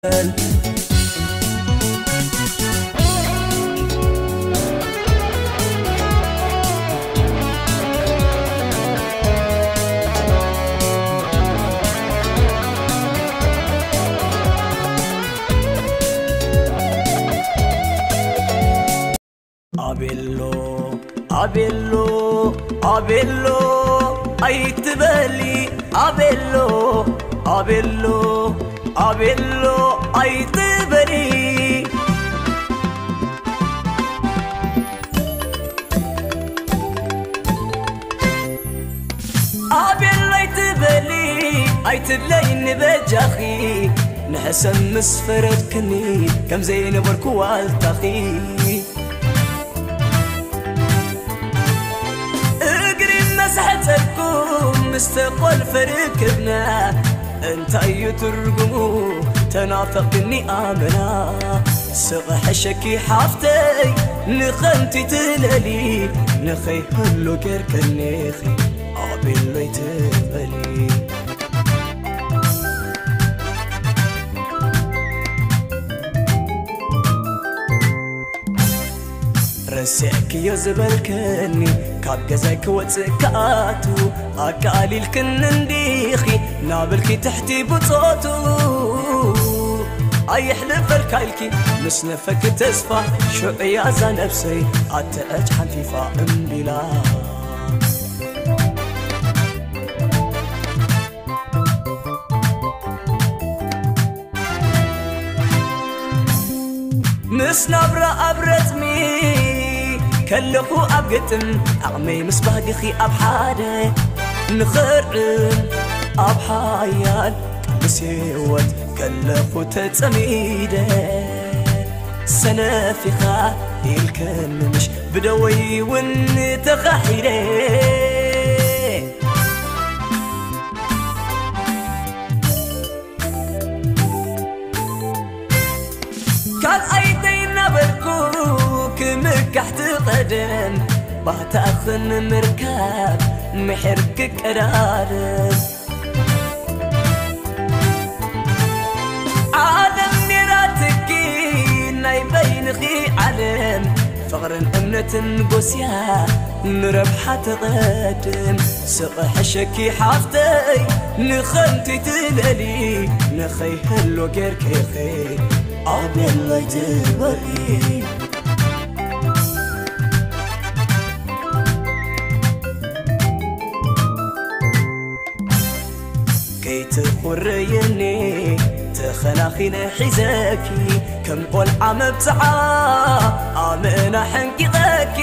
ኣቤሎ ኣቤሎ ኣቤሎ ኣይትበሊ ኣቤሎ ኣቤሎ ኣቤሎ ኣይትበሊ ኣቤሎ ኣይትበሊ ኣይትብለይኒ በጃኺ ንሕሰብ ምስ ፈረድክኒ ከም ዘይነበርኩ ዋልታኺ እግሪ መሳሕፀርኩም ምስ ተቆልፈ ርክብና እንታይ እዩ ትርጉሙ ተናፈቅኒ ኣመና ስቕ ሕሸኪ ሓፍተይ ንኸንቲ ትለሊ ንኸይህሉ ጌርክኒኺ ኣቤሎይ ትበሊ ረሲዕክዮ ዝበልክኒ ካብ ገዛይ ክወፅእ ክኣቱ ኣቃሊልክኒ እንዲኺ ናብልኪ ትሕቲ ብፆቱ ኣየሕልፈልካ ኢልኪ ምስ ነፈኪ ተስፋ ሽዑ ያዛ ነብሰይ ኣትዐጭ ሓንፊፋ እምቢላ ምስ ናብራ ኣብ ረጽሚ ከለኹ ኣብ ግጥም ዓቕመይ ምስ ባህግኺ ኣብ ሓደ ንኽርዕም ኣብ ሓያል ቅዱስ ህይወት ከለኹ ተጸሚደ ሰነፊኻ ኢልከኒ ምሽ ብደወይ እውን ተኻሒደ ካልኣይተይ እናበልኩ ክምካሕ ትቐደም ባህታኽን ምርካብ ምሕር ክቀዳደም ዓለም ኔራትኪ ናይ በይንኺ ዓለም ፍቕርን እምነትን ጎስያ ንረብሓ ተቐድም ስቕ ሕሸኪ ሓፍተይ ንኸንቲ ትለሊ ንኸይህሎ ጌርኪኺ ኣቤሎይ ትበሊ ከይትኹረየኒ ተኸናኺነ ሒዘኪ ከም ቆልዓ መብፅዓ ኣመና ሕንቂቐኪ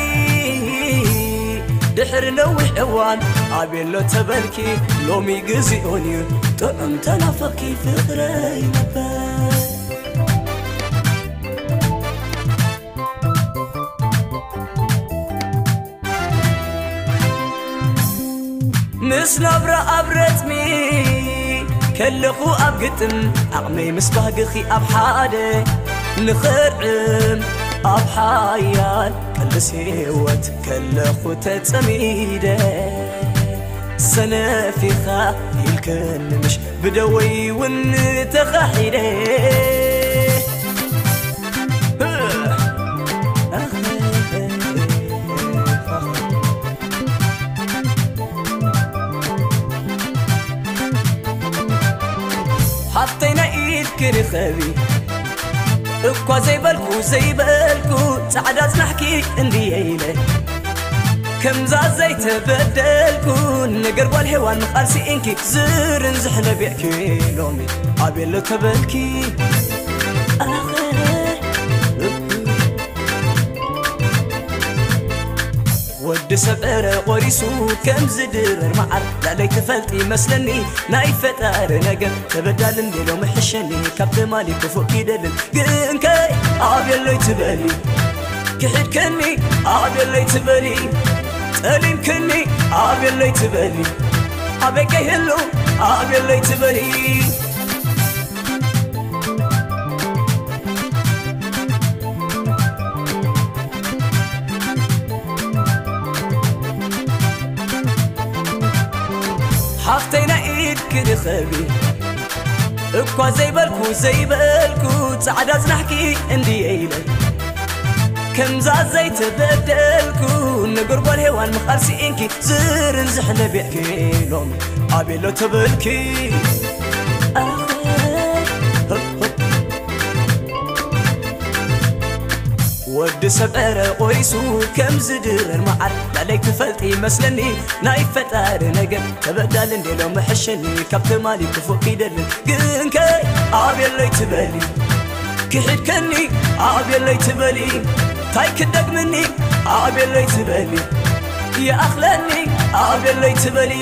ድሕሪ ነዊሕ እዋን ኣቤሎ ተበልኪ ሎሚ ግዚኡን እዩ ጥዑም ተናፈቕኪ ፍቕረይ ነበር ምስ ናብራ ኣብ ረጽሚ ከለኹ ኣብ ግጥም ዓቕመይ ምስ ባህግኺ ኣብ ሓደ ንኽርዕም ኣብ ሓያል ቅዱስ ህይወት ከለኹ ተጸሚደ ሰነፊኻ ኢልክኒ ምሽ ብደወይ እውን ተኻሒደ ሓፍተይ ናይ ኢድ ክርኸቢ እኳ ዘይበልኩ ዘይበልኩ ጻዕዳ ጽናሕኪ እንድየ ኢለ ከምዛ ዘይተበደልኩ ነገር ጓል ሄዋን ምቓል ስኢንኪ ዝርን ዝሕነቢዕኪ ሎሚ ኣቤሎ ተበልኪ ኣኸ ወዲ ሰብ ዕረ ቆሪሱ ከም ዝድረር መዓር ላለይ ትፈልጢ መስለኒ ናይ ፈጣሪ ነገር ተበዳል እንዴሎ ምሕሸኒ ካብ ትማሊ ክፉእ ኪደልን ግንከይ ኣቤሎይ ትበሊ ክሒድክኒ ኣቤሎይ ትበሊ ጠሊምክኒ ኣቤሎይ ትበሊ ኣበይ ከይህሉ ኣቤሎይ ትበሊ ሓፍተይ ናይ ኢድ ክድኸቢ እኳ ዘይበልኩ ዘይበልኩ ጻዕዳ ጽናሕኪ እንድየ ኢለ ከምዛ ዘይተበደልኩ ንጉርጓር ሄዋን ምኻል ስኢንኪ ዝርን ዝሕነ ቢዕኪ ሎሚ ኣቤሎ ተበልኪ ወዲ ሰብ ዕረ ቆይሱ ከም ዝድረር መዓር ላለይ ትፈልጢ ይመስለኒ ናይ ፈጣሪ ነገር ተበዳል እንዴ ሎሚ ሕሸኒ ካብ ትማሊ ክፉእ ኪደልን ግንከ ኣቤለይ ትበሊ ክሒድከኒ ኣቤለይ ትበሊ ታይ ክደግምኒ ኣቤለይ ትበሊ ይኣኽለኒ ኣቤለይ ትበሊ